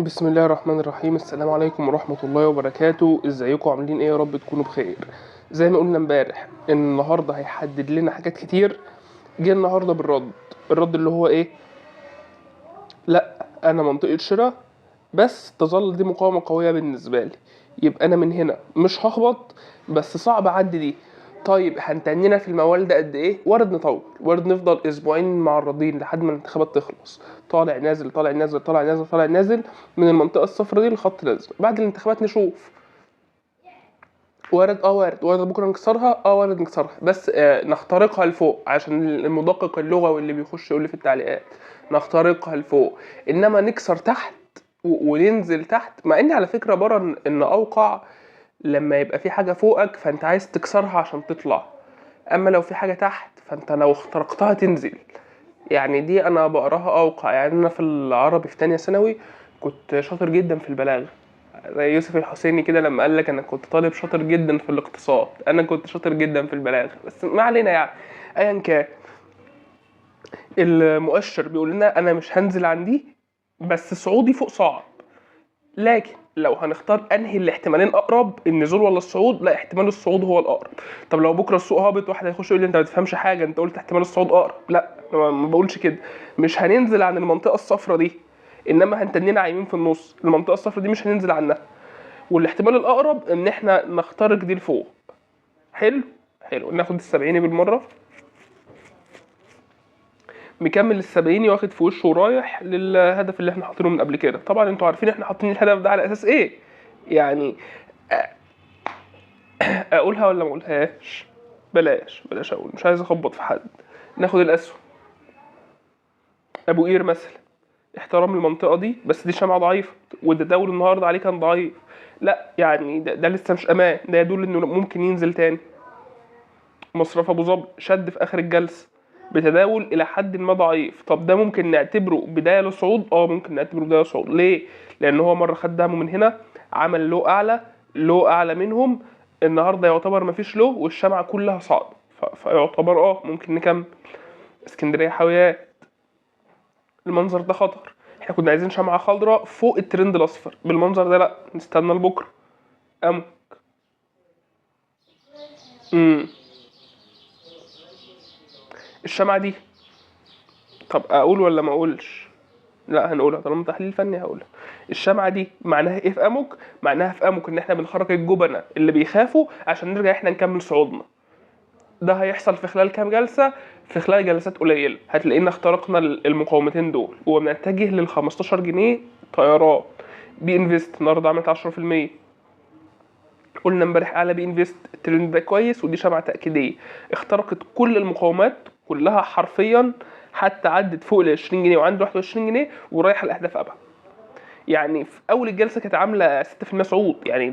بسم الله الرحمن الرحيم. السلام عليكم ورحمة الله وبركاته. ازيكم عاملين ايه؟ يا رب تكونوا بخير. زي ما قلنا امبارح ان النهارده هيحدد لنا حاجات كتير. جه النهارده بالرد، الرد اللي هو ايه؟ لا انا منطقة شراء بس تظل دي مقاومة قوية بالنسبة لي، يبقى انا من هنا مش ههبط بس صعب اعدي دي. طيب هنتنينا في الموال ده قد ايه؟ وارد نطول، وارد نفضل اسبوعين معرضين لحد ما الانتخابات تخلص، طالع نازل طالع نازل طالع نازل طالع نازل من المنطقة الصفراء دي للخط الازرق. بعد الانتخابات نشوف. وارد وارد بكره نكسرها، وارد نكسرها بس نخترقها لفوق، عشان المدقق اللغوي اللي بيخش يقول لي في التعليقات نخترقها لفوق، انما نكسر تحت وننزل تحت. مع ان على فكرة بره ان اوقع لما يبقى في حاجة فوقك فانت عايز تكسرها عشان تطلع، اما لو في حاجة تحت فانت لو اخترقتها تنزل. يعني دي انا بقراها اوقع. يعني انا في العربي في تانية ثانوي كنت شاطر جدا في البلاغة، زي يوسف الحسيني كده لما قال لك انا كنت طالب شاطر جدا في الاقتصاد، انا كنت شاطر جدا في البلاغة. بس ما علينا، يعني ايا كان المؤشر بيقول لنا انا مش هنزل عندي بس صعودي فوق صعب. لكن لو هنختار انهي الاحتمالين اقرب، النزول ولا الصعود؟ لا، احتمال الصعود هو الاقرب. طب لو بكره السوق هابط، واحد هيخش يقول لي انت ما بتفهمش حاجة، انت قلت احتمال الصعود اقرب. لا، ما بقولش كده. مش هننزل عن المنطقة الصفراء دي، انما هنتنينا عايمين في النص. المنطقة الصفراء دي مش هننزل عنها، والاحتمال الاقرب ان احنا نخترق دي لفوق. حلو حلو، ناخد السبعيني بالمرة. مكمل السبعيني واخد في وشه ورايح للهدف اللي احنا حاطينه من قبل كده. طبعا انتوا عارفين احنا حاطين الهدف ده على اساس ايه، يعني اقولها ولا ما اقولهاش؟ بلاش بلاش اقول، مش عايز اخبط في حد. ناخد الاسهم. ابو قير مثلا احترام المنطقة دي، بس دي شمعة ضعيفة والتداول النهارده عليه كان ضعيف. لا يعني ده لسه مش امان، ده يدل انه ممكن ينزل تاني. مصرف ابو ظبي شد في اخر الجلسة بتداول الى حد ما ضعيف. طب ده ممكن نعتبره بداية لصعود؟ ممكن نعتبره بداية لصعود. ليه؟ لان هو مرة خد دعمه من هنا، عمل لو اعلى، لو اعلى منهم. النهارده يعتبر مفيش لو والشمعه كلها صعد، فيعتبر ممكن نكمل. اسكندرية حاويات، المنظر ده خطر. احنا كنا عايزين شمعة خضراء فوق الترند الاصفر، بالمنظر ده لا، نستنى لبكرة. امك الشمعة دي، طب اقول ولا ما اقولش؟ لا هنقولها طالما تحليل فني هقولها. الشمعة دي معناها ايه في امك؟ معناها في امك ان احنا بنخرج الجبنة اللي بيخافوا عشان نرجع احنا نكمل صعودنا. ده هيحصل في خلال كام جلسة؟ في خلال جلسات قليلة هتلاقينا اخترقنا المقاومتين دول وبنتجه لل 15 جنيه طيران. بي انفست النهارده عملت 10%، قلنا امبارح اعلى بي انفست، الترند ده كويس ودي شمعة تأكيدية، اخترقت كل المقاومات كلها حرفيا، حتى عدت فوق ال 20 جنيه وعند 21 جنيه ورايحة لأهداف أبعد. يعني في أول الجلسة كانت عاملة 6% صعود، يعني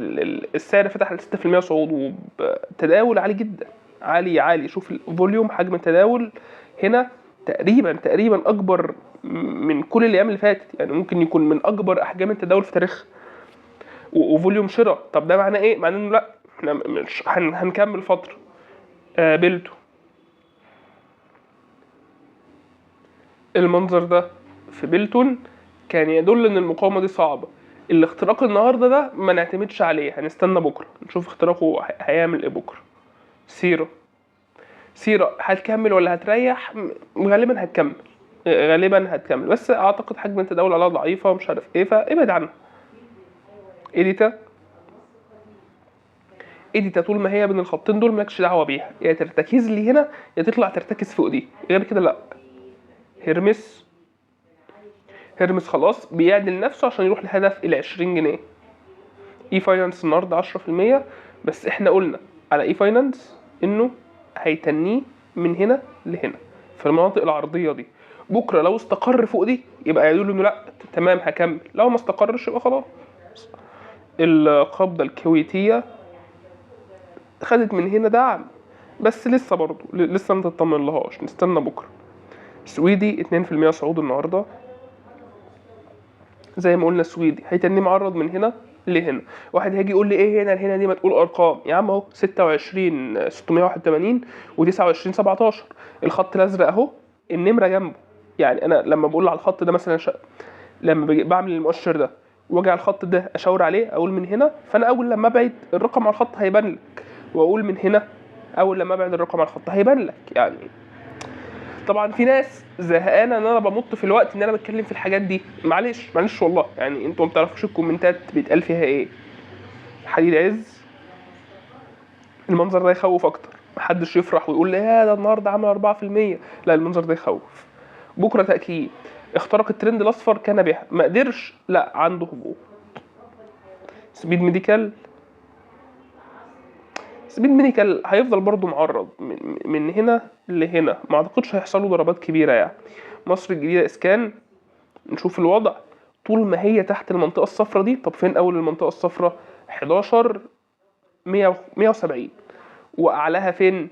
السعر فتح ل 6% صعود وتداول عالي جدا، عالي عالي. شوف ال volume، حجم التداول هنا تقريبا أكبر من كل الأيام اللي فاتت، يعني ممكن يكون من أكبر أحجام التداول في تاريخها. و volume شراء. طب ده معناه إيه؟ معناه إنه لأ، إحنا مش هنكمل فترة. بلتو المنظر ده في بلتون كان يدل ان المقاومة دي صعبة. الاختراق النهارده ده ما نعتمدش عليه، هنستنى بكره نشوف اختراقه هيعمل ايه بكره. سيرة هتكمل ولا هتريح؟ غالبا هتكمل، غالبا هتكمل، بس اعتقد حجم التداول عليها ضعيفة ومش عارف ايه، فابعد عنها. اديتا طول ما هي بين الخطين دول مالكش دعوه بيها، يا ترتكز لي هنا يا تطلع ترتكز فوق دي، غير كده لا. هرمس خلاص بيعدل نفسه عشان يروح لهدف ال 20 جنيه. اي فاينانس النهارده 10%، بس احنا قلنا على اي فاينانس انه هيتنيه من هنا لهنا في المناطق العرضية دي. بكره لو استقر فوق دي يبقى يدل انه لا تمام هكمل، لو ما استقرش يبقى خلاص. القبضة الكويتية خدت من هنا دعم، بس لسه برضو لسه ما تطمن لهاش، نستنى بكره. سويدي 2% صعود النهارده، زي ما قلنا السويدي هيتني معرض من هنا لهنا. واحد هيجي يقول لي ايه هنا لهنا دي، ما تقول ارقام يا عم. اهو 26 681 و 29 17، الخط الازرق اهو، النمرة جنبه. يعني انا لما بقول على الخط ده مثلا لما بعمل المؤشر ده واجي على الخط ده اشاور عليه اقول من هنا، فانا اول لما ابعد الرقم على الخط هيبان لك، واقول من هنا اول لما ابعد الرقم على الخط هيبان لك. يعني طبعا في ناس زهقانه ان انا بمط في الوقت ان انا بتكلم في الحاجات دي، معلش معلش والله، يعني انتوا ما بتعرفوش الكومنتات بيتقال فيها ايه. حديد عز المنظر ده يخوف اكتر، محدش يفرح ويقول لي يا ده النهارده عمل 4%، لا المنظر ده يخوف. بكره تاكيد اخترق الترند الاصفر كان بها، ما قدرش، لا عنده هبوط. سبيد ميديكال، سبيد ميديكال هيفضل برضو معرض من هنا لهنا، ما اعتقدش هيحصل له ضربات كبيرة يعني. مصر الجديدة اسكان، نشوف الوضع طول ما هي تحت المنطقة الصفراء دي. طب فين اول المنطقة الصفراء؟ 11 170، واعلاها فين؟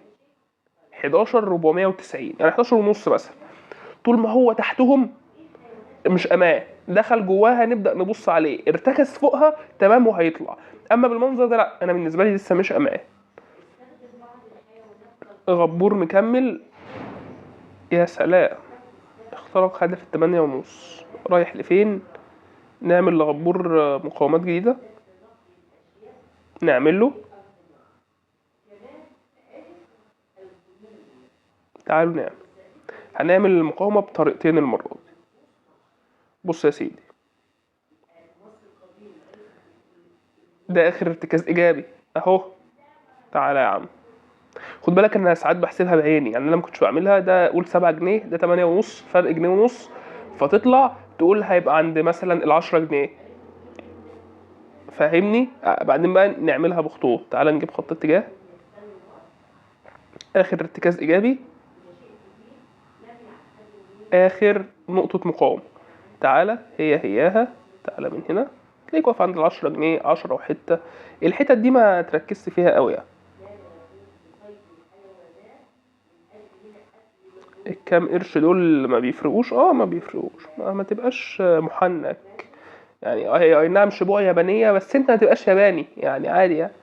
11 490، يعني 11 ونص مثلا. طول ما هو تحتهم مش امان، دخل جواها نبدا نبص عليه، ارتكز فوقها تمام وهيطلع. اما بالمنظر ده لا، انا بالنسبة لي لسه مش امان. غبور مكمل، يا سلام، اخترق هدف 8.5، رايح لفين؟ نعمل لغبور مقاومات جديدة، نعمل له، تعالوا نعمل، هنعمل المقاومة بطريقتين المرة دي. بص يا سيدي، ده آخر ارتكاز إيجابي أهو، تعالى يا عم. خد بالك إن أنا ساعات بحسبها بعيني، يعني أنا ما كنتش بعملها، ده قول 7 جنيه، ده 8.5، فرق جنيه ونص، فتطلع تقول هيبقى عند مثلا 10 جنيه، فاهمني؟ بعدين بقى نعملها بخطوط. تعالى نجيب خط اتجاه، آخر ارتكاز إيجابي، آخر نقطة مقاومة، تعالى هي هياها، تعالى من هنا تلاقيك واقف عند 10 جنيه، 10 وحتة، الحتت دي ما تركزش فيها قوي يعني. الكام قرش دول ما بيفرقوش، ما بيفرقوش، ما تبقاش محنك يعني. هي اي نعم شبوع يابانية، بس انت ما تبقاش ياباني يعني، عادي يعني.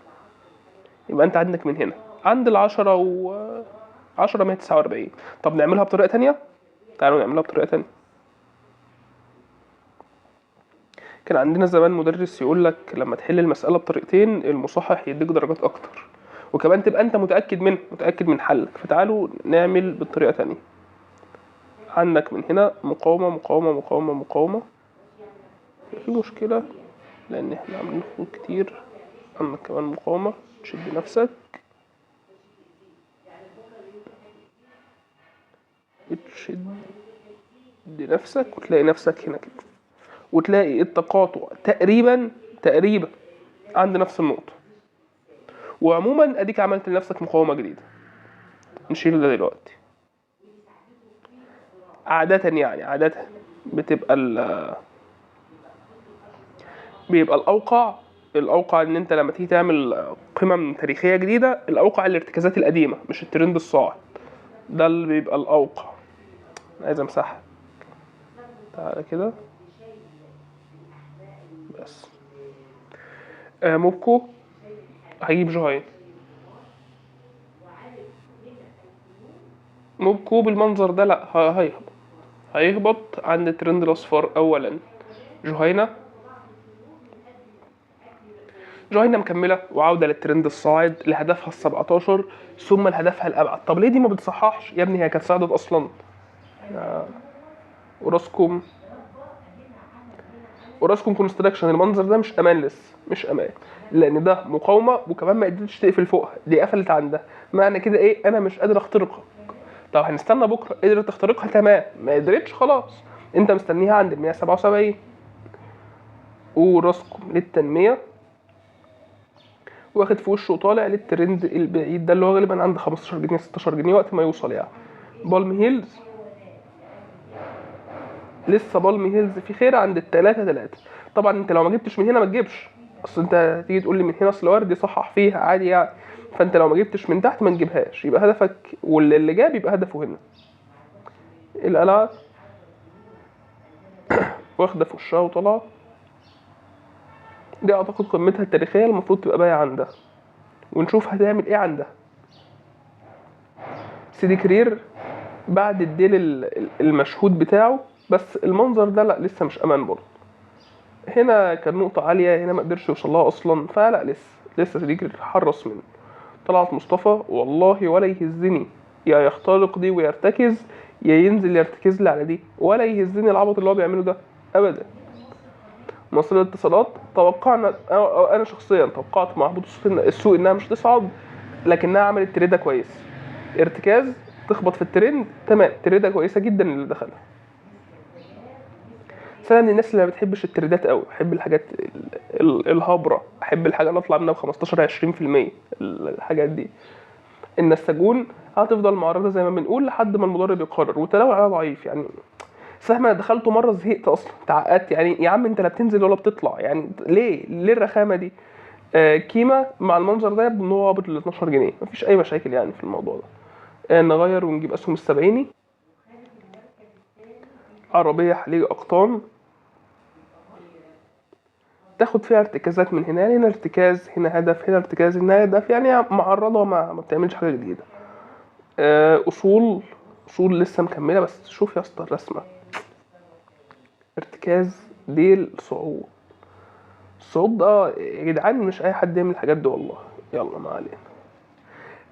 يبقى انت عندك من هنا عند 10 و 10 149. طب نعملها بطريقة تانية، تعالوا نعملها بطريقة تانية. كان عندنا زمان مدرس يقول لك لما تحل المسألة بطريقتين المصحح يديك درجات أكتر، وكمان تبقى أنت متأكد من حلك. فتعالوا نعمل بالطريقة تانية. عندك من هنا مقاومة، مقاومة، مقاومة، مقاومة، في مشكلة لأن احنا عاملين خطوط كتير. عندك كمان مقاومة، تشد نفسك، تشد نفسك، وتلاقي نفسك هنا كده، وتلاقي التقاطع تقريبا عند نفس النقطة. وعموما اديك عملت لنفسك مقاومة جديدة. نشيل ده دلوقتي. عادة يعني، عادة بتبقى بيبقى الأوقع إن أنت لما تيجي تعمل قمم تاريخية جديدة، الأوقع الارتكازات القديمة مش الترند الصاعد، ده اللي بيبقى الأوقع. أنا عايز أمسحها، تعالى كده بس. موبكو هجيب جهاين. موبكو بالمنظر ده لا، هيهبط عند الترند الأصفر أولا. جهينة مكملة وعودة للترند الصاعد لهدفها 17 ثم لهدفها الأبعد. طب ليه دي ما بتصححش يا ابني؟ هي كانت صعدت أصلا. اوراسكوم كونستراكشن المنظر ده مش امان لسه، مش امان، لان ده مقاومة وكمان ما قدرتش تقفل فوقها، دي قفلت عندها. معنى كده ايه؟ انا مش قادر اخترقها. طب هنستنى بكره، قدرت تخترقها تمام، ما قدرتش خلاص انت مستنيها عند ال 177. اوراسكوم للتنمية واخد في وشه وطالع للترند البعيد ده اللي هو غالبا عند 15 جنيه 16 جنيه وقت ما يوصل يعني. بالم هيلز لسه، بالم هيلز في خير عند التلاتة تلاتة. طبعا انت لو ما جبتش من هنا ما تجيبش، اصل انت تيجي تقول لي من هنا اصل وارد يصحح فيها عادي يعني، فانت لو ما جبتش من تحت ما تجيبهاش، يبقى هدفك واللي جاب يبقى هدفه هنا. القلعة واخدة في وشها وطالعة، دي اعتقد قمتها التاريخية المفروض تبقى بايعة عندها، ونشوف هتعمل ايه عندها. سيدي كرير بعد الديل المشهود بتاعه، بس المنظر ده لا لسه مش امان برضه. هنا كان نقطة عالية، هنا ما قدرش يوصل لها اصلا، فلا لسه سريك حرص منه. طلعت مصطفى والله ولا يهزني، يا يخترق دي ويرتكز، يا ينزل يرتكز لي على دي، ولا يهزني العبط اللي هو بيعمله ده ابدا. مصر للاتصالات توقعنا، انا شخصيا توقعت مع هبوط السوق انها مش هتصعد، لكنها عملت تريده كويس، ارتكاز تخبط في الترند، تمام، تريده كويسة جدا اللي دخلها. بس انا من الناس اللي ما بتحبش التريدات قوي، بحب الحاجات الهبره، احب الحاجة اللي اطلع منها ب 15 20%، الحاجات دي. النساجون هتفضل معرضه زي ما بنقول لحد ما المدرب يقرر، والتداول عليها ضعيف يعني. سهم انا دخلته مرة زهقت اصلا، تعقدت يعني، يا عم انت لا بتنزل ولا بتطلع، يعني ليه الرخامه دي؟ كيما مع المنظر ده يبدو ان هو هابط ل 12 جنيه، مفيش اي مشاكل يعني في الموضوع ده. نغير ونجيب اسهم السبعيني. عربية حليج اقطان تاخد فيها ارتكازات من هنا، يعني هنا ارتكاز، هنا هدف، هنا ارتكاز، هنا هدف، يعني معرضه ما بتعملش حاجة جديدة. اصول لسه مكملة، بس شوف يا اسطى الرسمة، ارتكاز ديل صعود. الصعود ده يا جدعان مش اي حد يعمل الحاجات دي والله. يلا ما علينا.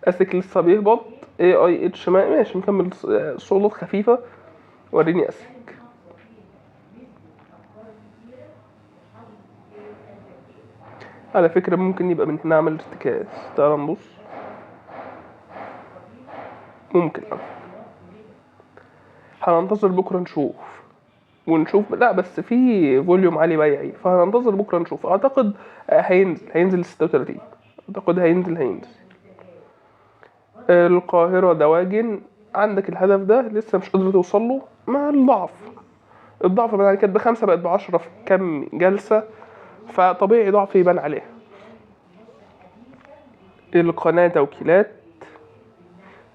اسك لسه بيهبط، اي اي اتش ماشي مكمل صعودات خفيفة. وريني اسك. على فكرة ممكن يبقى من هنا عمل ارتكاز، تعال نبص، ممكن هننتظر بكرة نشوف ونشوف. لا بس في volume عالي بيعي، فهننتظر بكرة نشوف. اعتقد هينزل 36، اعتقد هينزل. القاهرة دواجن، عندك الهدف ده لسه مش قادر توصل له مع الضعف بعد كانت ب5 بقت ب10 في كام جلسة، فطبيعي ضعف يبان عليها. القناة توكيلات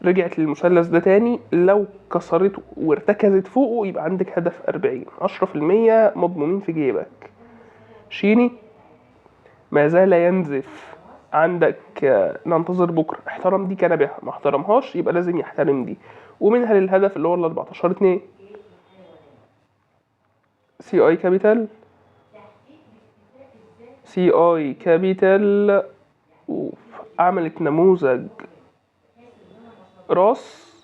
رجعت للمثلث ده تاني، لو كسرته وارتكزت فوقه يبقى عندك هدف 40، 10% مضمونين في جيبك. شيني ما زال ينزف، عندك ننتظر بكرة. احترم دي كان بها، ما احترمهاش يبقى لازم يحترم دي، ومنها للهدف اللي هو ال 14.2. سي اي كابيتال، سي اي كابيتال عملت نموذج راس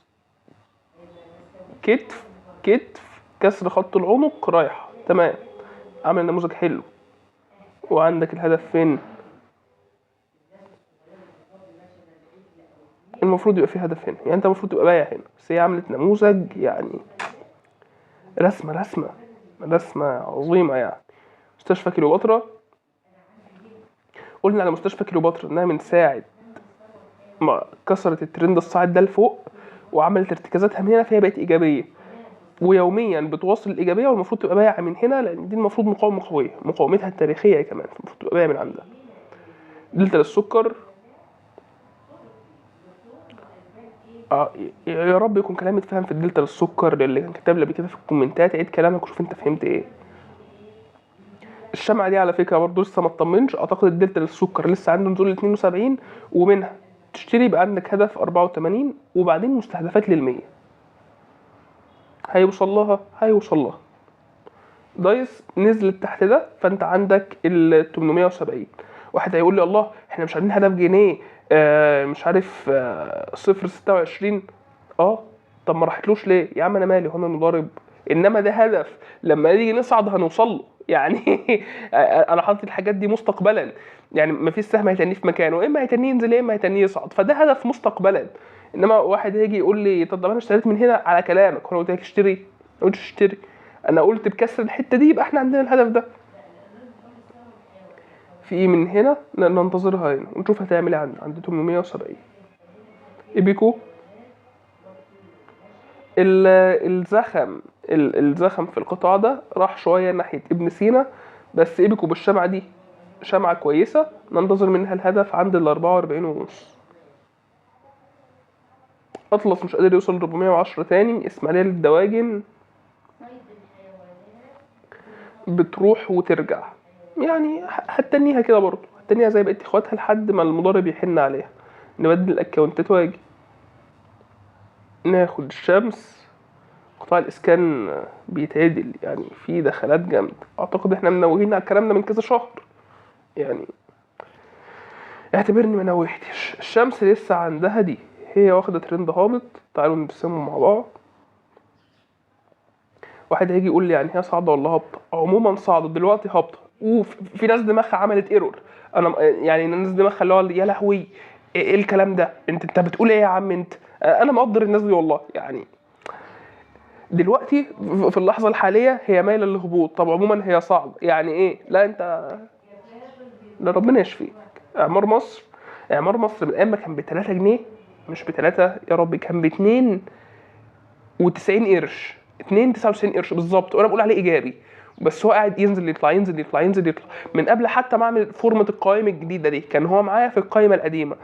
كتف كتف كسر خط العنق رايحة، تمام، عمل نموذج حلو. وعندك الهدف فين؟ المفروض يبقى في هدف هنا، يعني انت المفروض تبقى بايع هنا، بس هي عملت نموذج يعني رسمة رسمة رسمة عظيمة يعني. مستشفى كليوباترا، قلنا على مستشفى كليوباترا انها من ساعة ما كسرت الترند الصاعد ده لفوق وعملت ارتكازاتها من هنا، فهي بقت ايجابية ويوميا بتواصل الايجابية، والمفروض تبقى بايعة من هنا لان دي المفروض مقاومة قوية، مقاومتها التاريخية كمان، المفروض تبقى بايعة من عندها. دلتا للسكر، يا رب يكون كلامي اتفهم في الدلتا للسكر، اللي كان كتب لي قبل كده في الكومنتات عيد كلامك وشوف انت فهمت ايه. الشمعة دي على فكرة برضه لسه ما اطمنش، اعتقد الدلتا للسكر لسه عنده نزول 72، ومنها تشتري يبقى عندك هدف 84، وبعدين مستهدفات للمية. هيوصل لها، هيوصل لها. دايس نزلت تحت ده، فانت عندك ال 870. واحد هيقول لي الله احنا مش عاملين هدف جنيه، مش عارف، 0.26. طب ما راحتلوش ليه يا عم؟ انا مالي، هو انا المضارب؟ انما ده هدف لما نيجي نصعد هنوصل له يعني. انا حاطط الحاجات دي مستقبلا، يعني ما فيش سهم هيتنيه في مكانه، اما هيتنيه ينزل يا اما هيتنيه يصعد، فده هدف مستقبلا. انما واحد هيجي يقول لي طب انا اشتريت من هنا على كلامك، وانا قلت لك اشتري، ما قلتش اشتري، انا قلت بكسر الحتة دي يبقى احنا عندنا الهدف ده. في ايه من هنا ننتظرها هنا ونشوف هتعمل ايه عند 870. ايبيكو الزخم في القطاع ده راح شوية ناحية ابن سينا، بس ايبيكو بالشمعه دي شمعة كويسة، ننتظر منها الهدف عند ال 44.5. اطلس مش قادر يوصل 410 تاني. اسماعيليه للدواجن بتروح وترجع، يعني هتنيها كده برضه، هتنيها زي بقية اخواتها لحد ما المضارب يحن عليها. نبدل الاكونتات واجي ناخد الشمس. قطاع الاسكان بيتعدل، يعني في دخلات جامدة. اعتقد احنا منوهين على الكلام ده من كذا شهر، يعني اعتبرني ما نوهتش. الشمس لسه عندها دي، هي واخده ترند هابط. تعالوا نرسمه مع بعض. واحد هيجي يقول لي يعني هي صاعده ولا هابطة؟ عموما صاعده دلوقتي، هابطة. وفي ناس دماغها عملت error. انا يعني الناس دماغها اللي هو يا لهوي ايه الكلام ده، انت بتقول ايه يا عم انت؟ انا مقدر الناس دي والله. يعني دلوقتي في اللحظة الحالية هي مايلة للهبوط. طب عموما هي صعبة يعني ايه؟ لا انت لا ربنا يشفيك. اعمار مصر، اعمار مصر من ايام ما كان ب 3 جنيه، مش ب 3 يا ربي، كان ب 2 و90 قرش، 2.99 قرش بالظبط، وانا بقول عليه ايجابي، بس هو قاعد ينزل يطلع ينزل يطلع ينزل يطلع من قبل حتى ما اعمل فورمه القائمة الجديدة دي، كان هو معايا في القائمة القديمة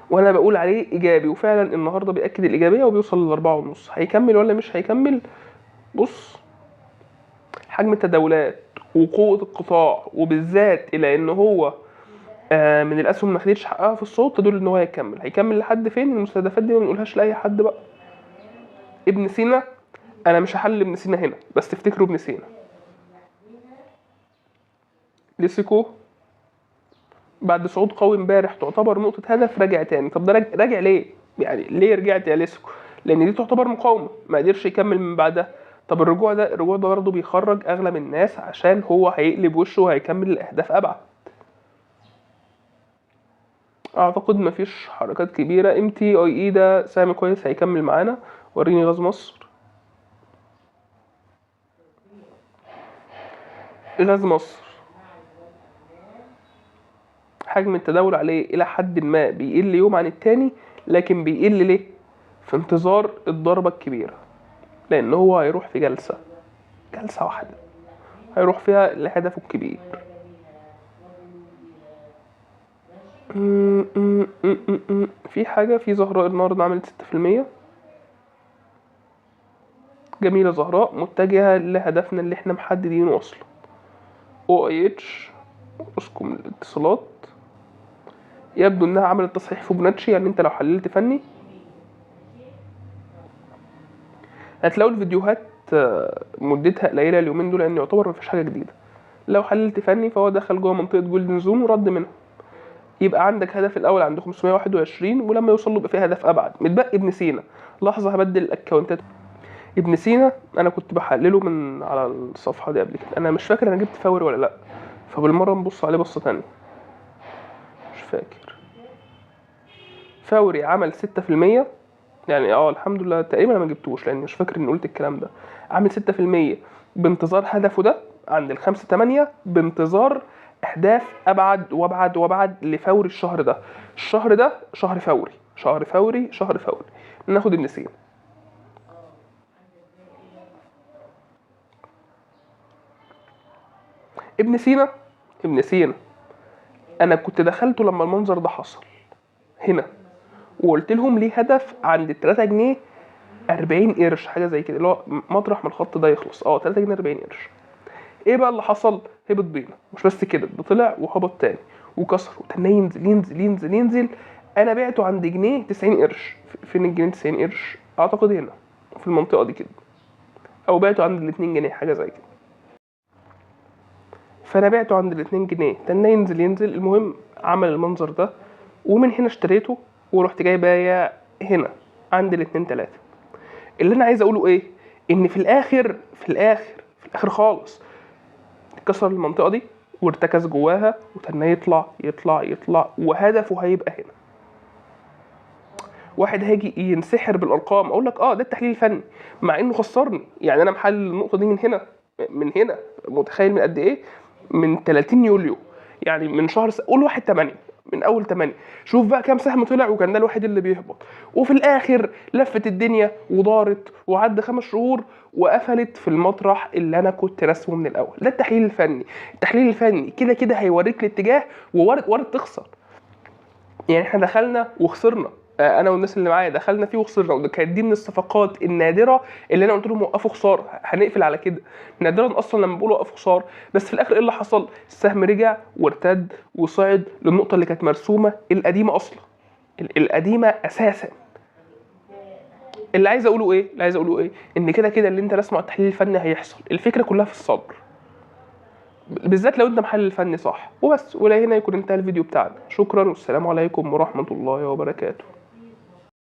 وانا بقول عليه ايجابي، وفعلا النهارده بياكد الايجابية وبيوصل ل4.5. هيكمل ولا مش هيكمل؟ بص، حجم التداولات وقوه القطاع، وبالذات الى ان هو من الاسهم ما خدتش حقها في الصوت، تدل ان هو هيكمل. هيكمل لحد فين؟ المستهدفات دي ما بنقولهاش لاي حد بقى. ابن سينا، انا مش هحلل ابن سينا هنا، بس تفتكروا ابن سينا. ليسيكو بعد صعود قوي امبارح تعتبر نقطة هدف، راجع تاني. طب ده راجع ليه؟ يعني ليه رجعت يا ليسكو؟ لأن دي تعتبر مقاومة، ما قدرش يكمل من بعدها. طب الرجوع ده، الرجوع ده برضه بيخرج أغلب الناس عشان هو هيقلب وشه وهيكمل الأهداف أبعد. أعتقد مفيش حركات كبيرة. ام تي اي اي ده سهم كويس هيكمل معانا. وريني غاز مصر. غاز مصر حجم التداول عليه إلى حد ما بيقل يوم عن التاني، لكن بيقل ليه؟ في انتظار الضربة الكبيرة، لأن هو هيروح في جلسة، جلسة واحدة هيروح فيها لهدفه الكبير. في حاجة في زهراء النهاردة عملت 6%. جميلة زهراء متجهة لهدفنا اللي احنا محددينه أصلا. او اي اتش اوراسكوم الاتصالات يبدو انها عملت تصحيح فيبوناتشي، يعني انت لو حللت فني هتلاقوا الفيديوهات مدتها قليله اليومين دول، لان يعتبر مفيش حاجة جديدة. لو حللت فني فهو دخل جوه منطقة golden zone ورد منها، يبقى عندك هدف الاول عند 521، ولما يوصل له يبقى فيه هدف ابعد. متبقي ابن سينا. لحظة هبدل الاكونتات. ابن سينا انا كنت بحلله من على الصفحة دي قبل كده، انا مش فاكر انا جبت فوري ولا لا، فبالمره نبص عليه بصة تانية. مش فاكر. فوري عمل 6%، يعني الحمد لله تقريبا انا ما جبتوش لان مش فاكر اني قلت الكلام ده. عامل 6% بانتظار هدفه ده عند الخمسة تمانية، بانتظار اهداف ابعد وابعد وابعد لفوري الشهر ده. الشهر ده شهر فوري، شهر فوري، شهر فوري. ناخد ابن سينا. ابن سينا، ابن سينا انا كنت دخلته لما المنظر ده حصل هنا، وقلت لهم ليه هدف عند 3 جنيه 40 قرش، حاجة زي كده، اللي هو مطرح ما الخط ده يخلص، 3 جنيه 40 قرش. ايه بقى اللي حصل؟ هبط بينا. مش بس كده، ده طلع وهبط تاني وكسر وتاني ينزل ينزل ينزل ينزل. انا بعته عند جنيه 90 قرش. فين الجنيه 90 قرش؟ اعتقد هنا في المنطقة دي كده، او بعته عند الاتنين جنيه، حاجة زي كده. فانا بعته عند الاتنين جنيه، تاني ينزل ينزل. المهم عمل المنظر ده، ومن هنا اشتريته ورحت جاي بايع هنا عند الاتنين تلاتة. اللي انا عايز اقوله ايه؟ ان في الاخر، في الاخر، في الاخر خالص كسر المنطقة دي وارتكز جواها، وتنى يطلع يطلع يطلع، وهدفه هيبقى هنا. واحد هيجي ينسحر بالارقام، اقول لك ده التحليل الفني، مع انه خسرني. يعني انا محلل النقطة دي من هنا، من هنا، متخيل من قد ايه؟ من 30 يوليو، يعني من شهر قول 1/8، من اول 8. شوف بقى كام سهم طلع، وكان ده الوحيد اللي بيهبط، وفي الاخر لفت الدنيا ودارت وعدى 5 شهور وقفلت في المطرح اللي انا كنت راسمه من الاول. ده التحليل الفني. التحليل الفني كده كده هيوريك الاتجاه، ووارد وارد تخسر. يعني احنا دخلنا وخسرنا، انا والناس اللي معايا دخلنا فيه وخسرنا، وده كانت دي من الصفقات النادرة اللي انا قلت لهم وقفوا خسارة، هنقفل على كده. نادرا اصلا لما بقولوا وقفوا خسارة، بس في الاخر ايه اللي حصل؟ السهم رجع وارتد وصعد للنقطة اللي كانت مرسومه القديمة اصلا، القديمة اساسا. اللي عايز اقوله ايه؟ اللي عايز اقوله ايه؟ ان كده كده اللي انت رسمه على التحليل الفني هيحصل. الفكرة كلها في الصبر، بالذات لو انت محلل فني صح. وبس، ولا هنا يكون انتهى الفيديو بتاعنا. شكرا والسلام عليكم ورحمة الله وبركاته.